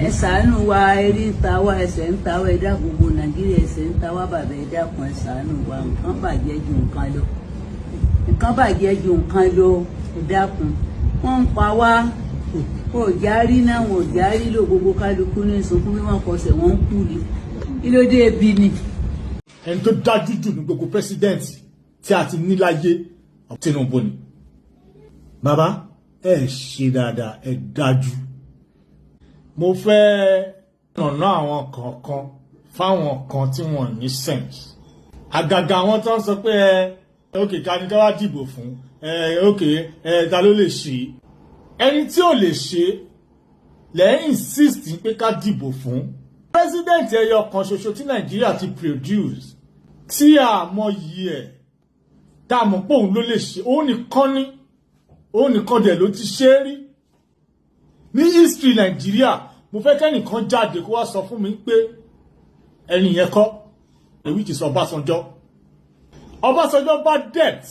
Ẹ ṣàánú wa. Erí ń ta wá, ẹsẹ̀ ń ta wá. Ẹ dákun, gbogbo Nàìjíríà, ẹsẹ̀ ń ta wá. Bàbá, ẹ dákun, ẹ ṣàánú wa. Nǹkan bàjẹ́ ju nǹkan lọ, nǹkan bàjẹ́ ju nǹkan lọ. Ẹ dákun, wọ́n ń pa wá. Wọn ò já rí náà, wọn ò já rí lò. Gbogbo kálukú ní sunkún bí wọ́n kọsẹ̀, wọ́n ń kú ni. Kí ló dé? Ebi ni. Ẹni tó dájú jù ní gbogbo president tí a ti ní láyé, Tinubu ni. Bàbá, ẹ ṣe dáadáa, ẹ dájú. Mo fẹ́ nàná àwọn kọ̀ọ̀kan fáwọn kan tí wọ́n ní sense, àgàgà àwọn tó ń sọ pé ẹ okay, ká ní ká wá dìbò fún ẹ? Okay, ẹ ta ló lè ṣe? Ẹni tí ò lè ṣe lẹ́yìn insist pé ká dìbò fún. President ẹyọ kan ṣoṣo tí Nàìjíríà ti produce tí a mọ yìí ẹ̀, tá a mọ̀ pé òun ló lè ṣe, òun nìkan ní, òun nìkan dẹ̀ ló ti ṣe é rí ní history Nàìjíríà. Mo fẹ́ kẹ́nìkan jáde kó wá sọ fún mi pé ẹni yẹn kọ́, which is Ọbásanjọ́. Ọbásanjọ́ bá debt,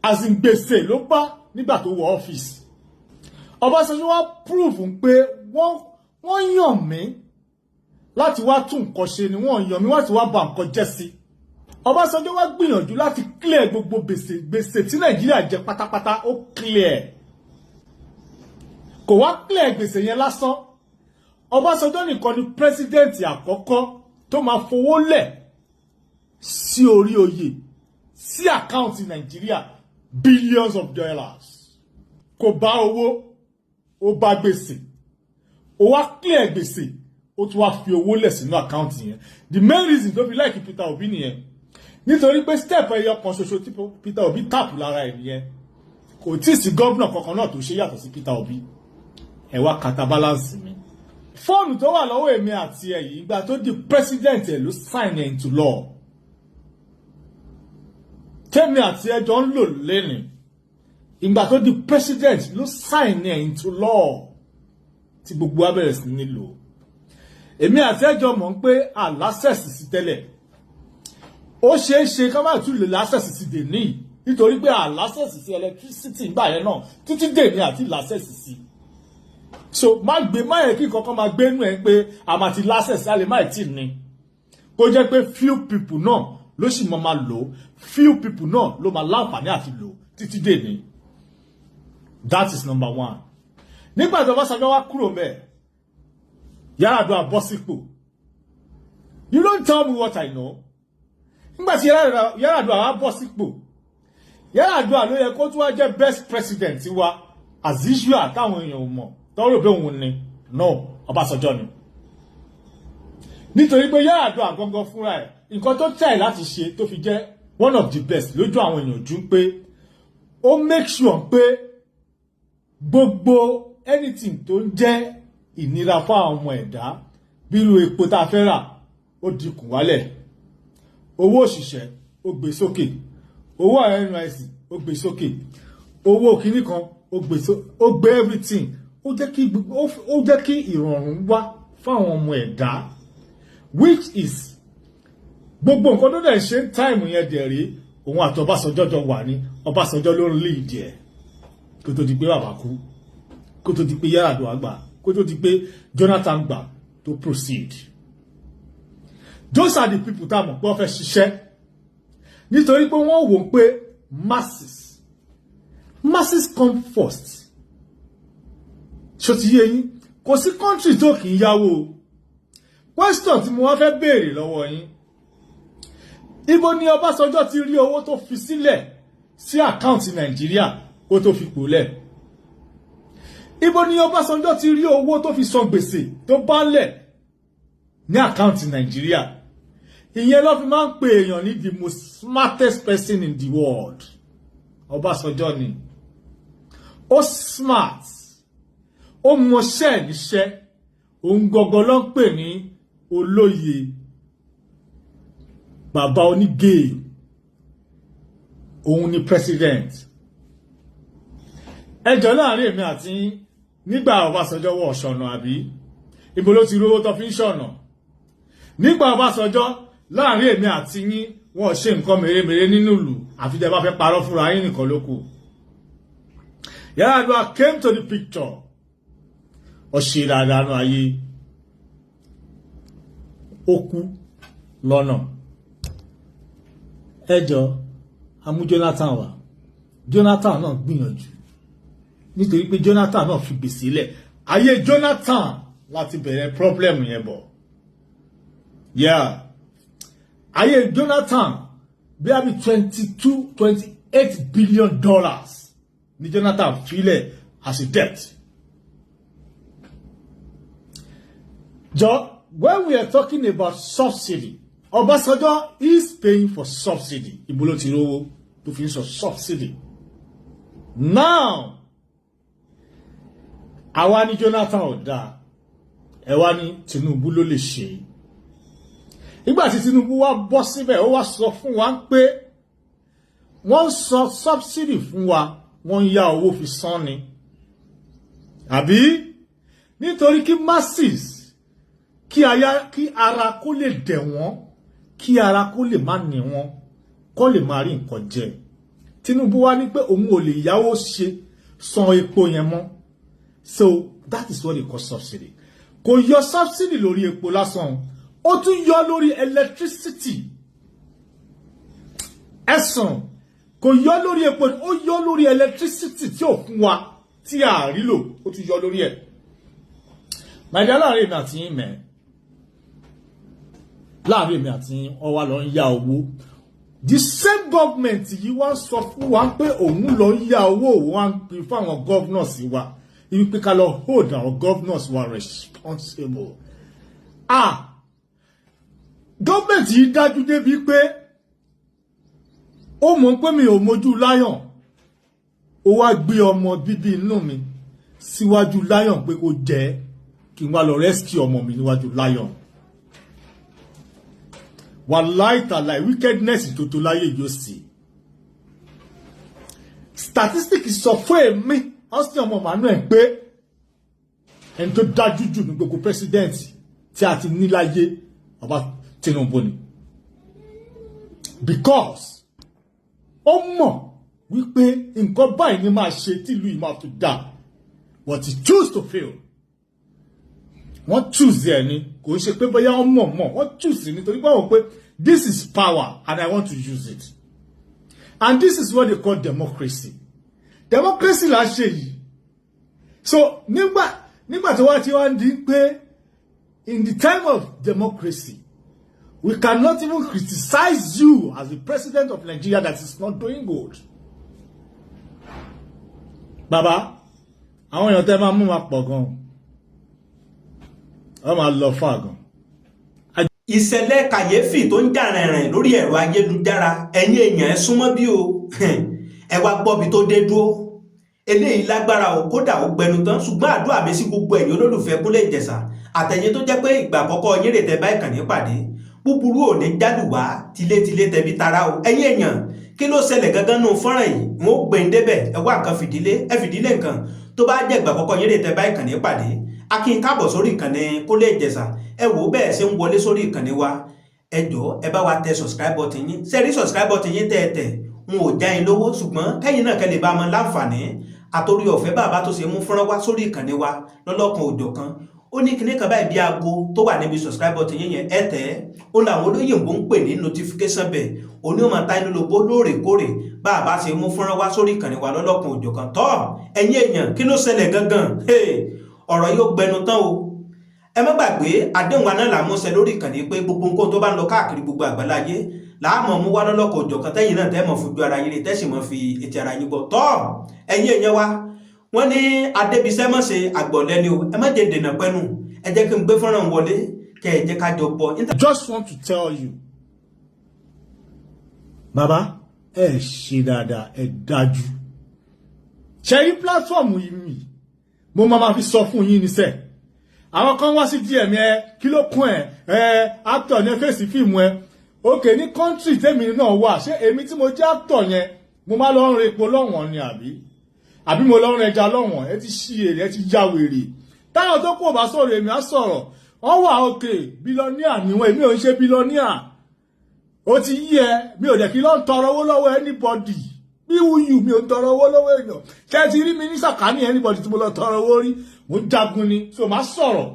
as in gbèsè ló bá nígbà tó wọ ọ́fíìsì. Ọbásanjọ́ wá prove pé wọ́n yàn mí láti wá tún nǹkan ṣe ni, wọ́n yàn mí láti wá bà nǹkan jẹ́ sí. Ọbásanjọ́ wá gbìyànjú láti clear gbogbo gbèsè, gbèsè tí Nàìjíríà jẹ pátápátá, ó clear. Kò wá clear gbèsè yẹn lásán, Ọbásanjọ́ nìkan ni president àkọ́kọ́ tó máa fowó lẹ̀ sí orí oyè, sí account Nàìjíríà, billions of dollars. Kò bá owó, ó bá gbèsè, ó wá clear gbèsè, ó tún wá fi owó lẹ̀ sínú account yẹn. The main reason tó fi like Peter Obi nìyẹn, nítorí pé step ẹyọ kan ṣoṣo tí Peter Obi tap lára ẹ̀ nìyẹn. Kò tí ì sí gómìnà kankan náà tó ṣe yàtọ̀ sí Peter Obi. Ẹ wá kata balance mi. Fóònù tó wà lọ́wọ́ èmi àti ẹ̀ yìí, ìgbà tó di president ẹ̀ ló sign ẹ̀ into law. Tẹ́mi àti ẹjọ́ ń lò lẹ́nìí, ìgbà tó di president ló sign ẹ̀ into law tí gbogbo wa bẹ̀rẹ̀ sí ní lò. Èmi àti ẹjọ́ mọ̀ ń pé a l'access sí tẹ́lẹ̀. Ó ṣeé ṣe ká má tún lè l'access sí dèní, nítorí pé a l'access sí electricity ìgbà yẹn náà, títí dèní àti l'access sí. So má gbé, má yẹ kí kankan máa gbé inú ẹ pé a máa ti l'access, a lè má tí ní. Kó jẹ́ pé few people náà ló sì mọ máa lò, few people náà ló máa láǹfààní àti lò títí dèní. That is number one. Nígbà tó Ọbásanjọ́ wá kúrò mẹ́ẹ̀, Yar'Adua bọ́ sípò. You don't tell me what I know. Nígbà tí Yar'Adua wá bọ́ sípò, Yar'Adua ló yẹ kó tún wá jẹ́ best president wa as usual, táwọn èèyàn ò mọ̀ tọ́rọ̀ pé òun ni. No, Ọbásanjọ́ ni, nítorí pé Yar'Adua gangan fúnra ẹ̀, nǹkan tó tẹ̀ láti ṣe tó fi jẹ́ one of the best lójú àwọn èèyàn jù pé ó make sure pé gbogbo anything tó ń jẹ́ ìnira fún àwọn ọmọ ẹ̀dá, bírú epo tá a fẹ́ rà, ó dínkù wálẹ̀, owó òṣìṣẹ́ ó gbé sókè, owó NYSC ó gbé sókè, owó kìíní kan ó gbé, ó gbé everything. Ó jẹ́ kí ìrọ̀rùn wá fáwọn ọmọ ẹ̀dá, which is gbogbo nǹkan tó dẹ̀ ṣe ń time yẹn dẹ̀ rí. Òun àti Ọbásanjọ́ jọ wà ní, Ọbásanjọ́ ló ń lead ẹ̀ kó tó di pé bàbá kú, kó tó di pé Yar'Adua gbà, kó tó di pé Jonathan gbà to proceed. Those are the people tá a mọ̀ pé wọ́n fẹ́ ṣiṣẹ́, nítorí pé wọ́n wò ó pé masses, masses come first. Ṣó ti yé yín? Kò sí country tó kì í yáwó. Question tí mo wá fẹ́ béèrè lọ́wọ́ yín: ibo ni Ọbásanjọ́ ti rí owó tó fi sílẹ̀ sí account Nàìjíríà kó tó fi pòlẹ̀? Ibo ni Ọbásanjọ́ ti rí owó tó fi san gbèsè tó bá lẹ̀ ní account Nàìjíríà? Ìyẹn ló fi máa ń pè èèyàn ní the most smartest person in the world. Ọbásanjọ́ ni. Ó smart, ó mọṣẹ́ níṣẹ́. Òun gangan ló ń pè ní olóye, bàbá onígèè. Òun ni president. Ẹjọ́ láàrin èmi àti nígbà Ọbásanjọ́ wọ̀ ṣọ̀nà, àbí ibo ló ti rówó tó fi ń ṣọ̀nà? Nígbà Ọbásanjọ́, láàrin èmi àti yín, wọ́n ṣe nǹkan mèremère nínú ìlú, àfi tẹ́ bá fẹ́ parọ́ fúnra yín nìkan ló kù. Yar'Adua came to the picture. Ó ṣe dáadáa nú ayé, ó kú lọ́nà. Ẹ jọ amú Jonathan wá. Jonathan náà gbìyànjú, nítorí pé Jonathan náà fi gbèsè lẹ̀. Ayé Jonathan láti bẹ̀rẹ̀ problem yẹn bọ̀. Yeah, ayé Jonathan bí a bí 22, $28 billion ní Jonathan filẹ̀ as a debt. Jọ, when we are talking about subsidy, Ọbásanjọ́ is paying for subsidy. Ibo ló ti rówó tó fi ń sọ subsidy? Now, àwa ní Jonathan ò dáa, ẹ wá ní Tinubu ló lè ṣe. Nígbà tí Tinubu wá bọ́ síbẹ̀, ó wá sọ fún wa pé wọ́n ń sọ subsidy fún wa, wọ́n ń yá owó fi san ni. Àbí nítorí kí masses, kí aya kí ara kó lè dẹ̀ wọ́n, kí ara kó lè má ní wọn, kó lè má rí nǹkan jẹ. Tinubu wá ní pé òun ò lè yáwó ṣe san epo yẹn mọ́. So that is what they call subsidy. Kò yọ subsidy lórí epo lásán, ó tún yọ lórí electricity. Ẹ̀sùn kò yọ lórí epo, ó yọ lórí electricity tí ò fún wa tí a rí lò, ó tún yọ lórí ẹ̀. Màdìá, láàrin èmi àti yín mẹ́, láàrin èmi àti yín, wọ́n wá lọ ń yá owó. The same government yìí wá sọ fún wa pé òun lọ ń yá owó, òun wá ń pín fún àwọn governors wa, ibi pé ká lọ hold our governors wa responsible. Ah, government yìí dájú débi pé ó mọ̀ pé mi ò mójú lion, ó wá gbé ọmọ bíbí inú mi síwájú lion pé kó jẹ́ kí n wá lọ rescue ọmọ mi níwájú lion. Wàláì tàláì, wickedness tó tó láyé yóò sí. Statistics sọ fún èmi, Austin ọmọ Emmanuel, pé ẹni tó dájú jù ní gbogbo president tí a ti ní láyé, bàbá Tinubu ni, because ó mọ̀ wípé nǹkan báyìí ni máa ṣe tí ìlú yìí máa fi dà, but he choose to fail. Wọ́n choose ẹ̀ ni, kò ń ṣe pé bóyá wọ́n mọ̀ mọ̀. Wọ́n choose nítorí pé wọ́n pé this is power and I want to use it, and this is what they call democracy. Democracy là ń ṣe yìí. So nígbà tó wá tí wá ń di pé in the time of democracy, we cannot even criticize you as the president of Nigeria that is not doing good. Bàbá, àwọn èèyàn tẹ́ máa mú wa pọ̀ gan, wọ́n máa lọ fún àgàn. Ìṣẹ̀lẹ̀ kàyéfì tó ń jà rìnrìn lórí ẹ̀rọ ayélujára, ẹ̀yin èèyàn, ẹ súnmọ́ bí o, ẹ wá gbọ́bi tó dé dúró. Eléyìí lágbára o, kódà ó gbẹnu tán. Ṣùgbọ́n àdúrà mi sí gbogbo ẹ̀yin olólùfẹ́ Kúnlé Ìjẹ̀ṣà àtẹ̀yin tó jẹ́ pé ìgbà àkọ́kọ́ yín rè tẹ́ bá ìkànnì pàdé, búburú ò ní jálù wá tilétilé tẹbi tara o. Ẹ̀yin èèyàn, kí ló ṣẹlẹ̀ gangan nù fọ́nrán yìí? Wọn ó gbé ń débẹ̀. Ẹ wá nǹkan fìdílé, ẹ fìdílé nǹkan. Tó bá jẹ́ ìgbà àkọ́kọ́ yín rè tẹ́ bá ìkànnì pàdé, a kí n káàbọ̀ sórí ìkànnì Kúnlé Ìjẹ̀ṣà. Ẹ wò ó, bẹ́ẹ̀ ṣe ń wọlé sórí ìkànnì wa, ẹ jọ̀ọ́, ẹ bá wa tẹ subscribe button yín. Ṣe rí subscribe button yín tẹ́ ẹ tẹ̀, n ò já yín lówó, ṣùgbọ́n kẹ́yìn náà kẹ́ lè bá a mọ láǹfààní àtòrí ọ̀fẹ́ bàbá tó ṣe mú fọ́nrán wá sórí ìkànnì wa lọ́lọ́kan òjọ̀kan. Ó ní kinní kan báyìí bí aago tó wà níbi subscribe button yín yẹn, ẹ tẹ̀ ẹ́. Ó làwọn olóyìnbó ń pè ní notification bell. Òní ó máa ta inú lóbó lóòrèkóòrè bá a bá ṣe mú fọ́nrán wá sórí ìkànnì wa lọ́lọ́kan òjọ̀kan. Tọ́ ẹ̀yin èèyàn, kí ló ṣẹlẹ̀ gangan? Ọ̀rọ̀ yóò gbẹnu tán o. Ẹ má gbàgbé àdéhùn wa náà là ń múṣẹ lórí ìkànnì pé gbogbo nǹkan tó bá ń lọ káàkiri gbogbo àgbáláyé láàmú mú wá lọ́lọ́kọ̀ òjọ̀kan, tẹ́yìn náà tẹ́ mọ̀ fojú ara yín rí, tẹ́sì mọ̀ fi etí ara yín gbọ́. Tọ́ ẹ̀yin èèyàn wa, wọ́n ní adébísẹ́ mọ̀ ṣe àgbọ̀lẹ́ ni o. Ẹ má jẹ́ dènà pẹ́nu, ẹ jẹ́ kí n gbé fọ́nrán wọlé, kẹ́ ẹ jẹ́ ká jọ gbọ́. I just want to tell you, bàbá, ẹ ṣe dáadáa, ẹ dájú. Ṣe rí platform yìí mi, mo máa ma fi sọ fún yín níṣẹ́. Àwọn kan wá sí DM ẹ, kí ló kún ẹ? Ẹ actor ní fèsì fíìmù ẹ. Òkè ní country tèmi náà wà, ṣé èmi tí mo jẹ́ actor yẹn, mo máa lọ ń re epo lọ́wọ́n ni, àbí mo lọ ń rẹja lọ́wọ́n? Ẹ ti ṣí èrè, ẹ ti ya wèrè. Táwọn tó kù ò bá sọ̀rọ̀, èmi á sọ̀rọ̀. Wọ́n wà òkè billionaire níwọ̀n, èmi ò ń ṣe billionaire. Ó ti yí ẹ, mi ò dẹ̀ kí ló ń tọrọ owó lọ́wọ́ anybody. Bí wúyù mi ò ń tọrọ owó lọ́wọ́ èèyàn. Ṣé ẹ ti rí mi ní sàkání anybody tí mo lọ tọrọ owó rí? Mo ń jagun ni, so máa sọ̀rọ̀.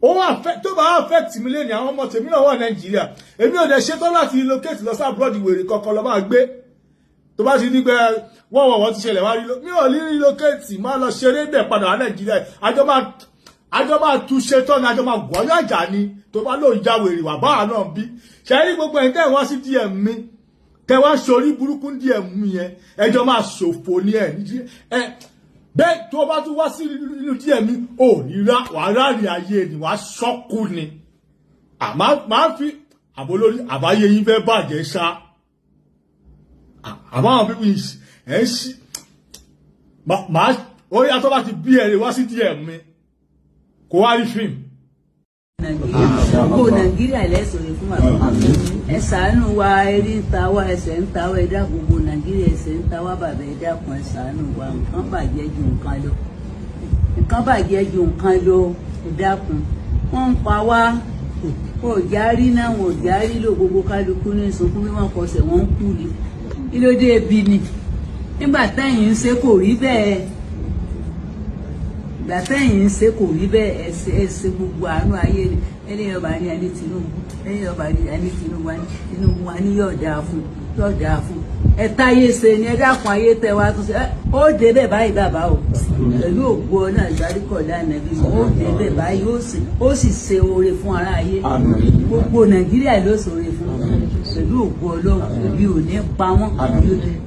Ó affect, tó bá affect mi lé ní àwọn ọmọ tèmi náà wà Nàìjíríà. Èmi ò dẹ̀ ṣetán láti relocate lọ sí abroad, wèrè kankan lọ máa gbé. Tó bá ti ní pé wọ́n ti ṣẹlẹ̀ wá rí, mi ò ní relocate, máa lọ ṣeré bẹ̀ padà wá Nàìjíríà. Àjọ máa tún ṣe tán ni, àjọ máa gbọ́yọ̀ àjà ni. Tó bá lóun já wèrè wà báwa náà bí ṣe rí gbogbo ẹ̀ tẹ́ wá sí DM mi, tẹ́ wá sórí burúkú DM mi yẹn, ẹjọ́ máa ṣòfò ní ẹ̀ ẹ bẹ́ẹ̀. Tó bá tún wá sí inú DM mi, ò ní rá wàá ráàlì ayé ni, wàá ṣọ́kù ni. Máa fi àbó lórí àbáyé yín fẹ́ bàjẹ́ ṣá. Àmọ́ àwọn pípín ẹ̀ ń ṣí máa orí atọ́ bá ti bí ẹ̀rẹ̀ wá sí DM mi, kò wá rí fíìmù. Gbogbo Nàìjíríà lẹ́sọ̀rọ̀ fún bàbá, ẹ ṣàánú wa. Eré ń ta wá, ẹsẹ̀ ń ta wá. Ẹ dákun, gbogbo Nàìjíríà, ẹsẹ̀ ń ta wá. Bàbá, ẹ dákun, ẹ ṣàánú wa. Nǹkan bàjẹ́ ju nǹkan lọ, nǹkan bàjẹ́ ju nǹkan lọ. Ẹ dákun, wọ́n ń pa wá, wọn ò járí náà, wọn ò járí lò. Gbogbo kálukú ní sunkún bí wọ́n kọsẹ̀, wọ́n ń kú ni. Kí ló dé? Ebi ni. Nígbà tẹ́yìn ń ṣe kò rí bẹ́ẹ̀, ìgbà tẹ́yìn ń ṣe kò rí bẹ́ẹ̀. Ẹ ṣe gbogbo àánú ayé ni. Ẹni ọba ní ẹni Tinubu, ẹni ọba ní ẹni Tinubu, ẹni Tinubu wa ní yóò dáa fún, yóò dáa fún. Ẹ táyé ṣe ni. Ẹ dákun, ayé tẹ wá tún ṣe. Ó débẹ̀ báyìí bàbá o, pẹ̀lú ògo náà ìgbàríkọ̀lá nàbí, ó débẹ̀ báyìí, ó sì ṣe oore fún ará ayé. Gbogbo Nàìjíríà ló ṣoore fún pẹ̀lú ògo Ọlọ́run. Ebi ò ní pa wọ́n.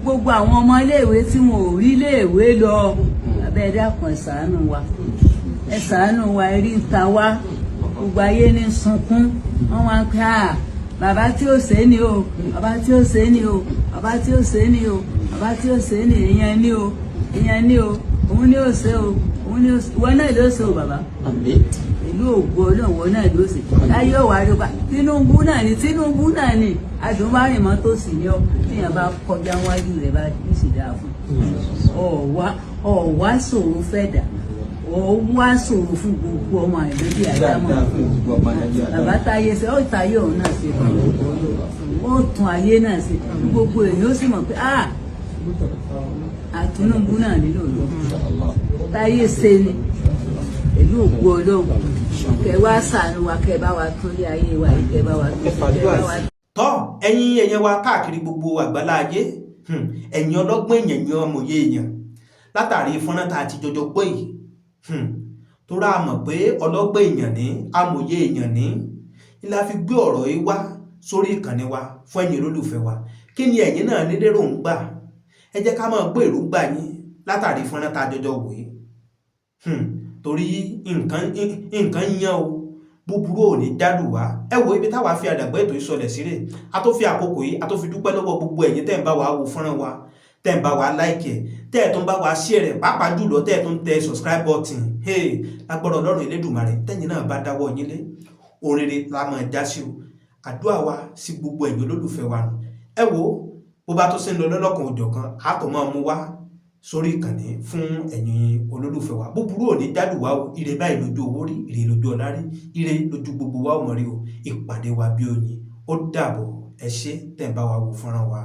Gbogbo àwọn ọmọ iléèwé tí wọn ò rí iléèwé lọ, abẹ́, ẹ dákun, ẹ ṣàánú wa, ẹ ṣàánú wa. Erí ń ta wá, gbogbo ayé ní sunkún. Wọn wá ń pẹ́ à, bàbá tí ó ṣe é ni o, bàbá tí ó ṣe é ni o, bàbá tí ó ṣe é ni o, bàbá tí ó ṣe é ni. Èèyàn ni o, èèyàn ni o, òun ni ó ṣe o, òun ni ó ṣe. Ìwọ náà ló ṣe o, bàbá, ìlú ògo Ọlọ́run, ìwọ náà ló ṣe. Láyé ọ̀wá rí pa Tinubu náà ni, Tinubu náà ni adùnmárìnmọ́ tó sì ní ọ. Tíyẹn bá kọjá wájú rẹ̀ bá ní sì dáa fún ọ̀wá, ọ̀wá ṣòro fẹ́ dà, ọ̀wá ṣòro fún gbogbo ọmọ àìlódì àdámọ̀. Bàbá táyé ṣe, ó táyé òun náà ṣe, ó tún ayé náà ṣe. Gbogbo èèyàn ó sì mọ̀ pé ah, àtúnúbù náà nílò lọ táyé ṣe ni pẹ̀lú ògo Ọlọ́run. Kẹ wá ṣàánú wa, kẹ bá wa tún lé ayé wa yìí, kẹ bá wa tún, kẹ bá wa. Tọ́ ẹ̀yin èèyàn wa káàkiri gbogbo àgbálá ayé, ẹ̀yin ọlọ́gbọ́n èèyàn, ẹ̀yin ọmọye èèyàn, látàrí fọ́nrán tá a ti jọjọ gbọ́ yìí, tó rà mọ̀ pé ọlọ́gbọ́n èèyàn ní, amòye èèyàn ní ní la fi gbé ọ̀rọ̀ yìí wá sórí ìkànnì wa fún ẹ̀yin olólùfẹ́ wa. Kí ni ẹ̀yin náà ní lérò ń gbà? Ẹ jẹ́ ká máa gbọ́ èròǹgbà yín látàrí fọ́nrán tá a jọjọ wò yìí, torí nǹkan nǹkan yán o, búburú ò ní dálù wá. Ẹ wo ibi táwa fi àdàgbà ètò ìsọlẹ̀ sílẹ̀. A tó fi àkókò yìí, a tó fi dúpẹ́ lọ́wọ́ gbogbo ẹ̀yin tẹ́ ń bá wa wo fọ́nrán wa, tẹ́ ń bá wa like ẹ̀, tẹ́ ẹ̀ tó ń bá wa share rẹ̀, pàápàá jùlọ tẹ́ ẹ̀ tó ń tẹ subscribe button. Hey, lágbọ́dọ̀ Ọlọ́run Elédùmarè, tẹ́yin náà bá dáwọ́ yín lé oríire la máa já sí o. Àdúrà wa sí gbogbo ẹ̀yin olólùfẹ́ wa nù. Ẹ wo bó bá tó sí ń lọ lọ́lọ́kan òjọ̀kan, a tó máa mú wá sórí ìkànnì fún ẹ̀yin olólùfẹ́ wa. Búburú ò ní jálù wá o. Ire báyìí lójú owó rí, ire lójú ọlá rí, ire lójú gbogbo wa ò mọ̀ rí o. Ìpàdé wa bí oyin. Ó dàbọ̀. Ẹ ṣé tẹ̀ ń bá wa wo fọ́nrán wa.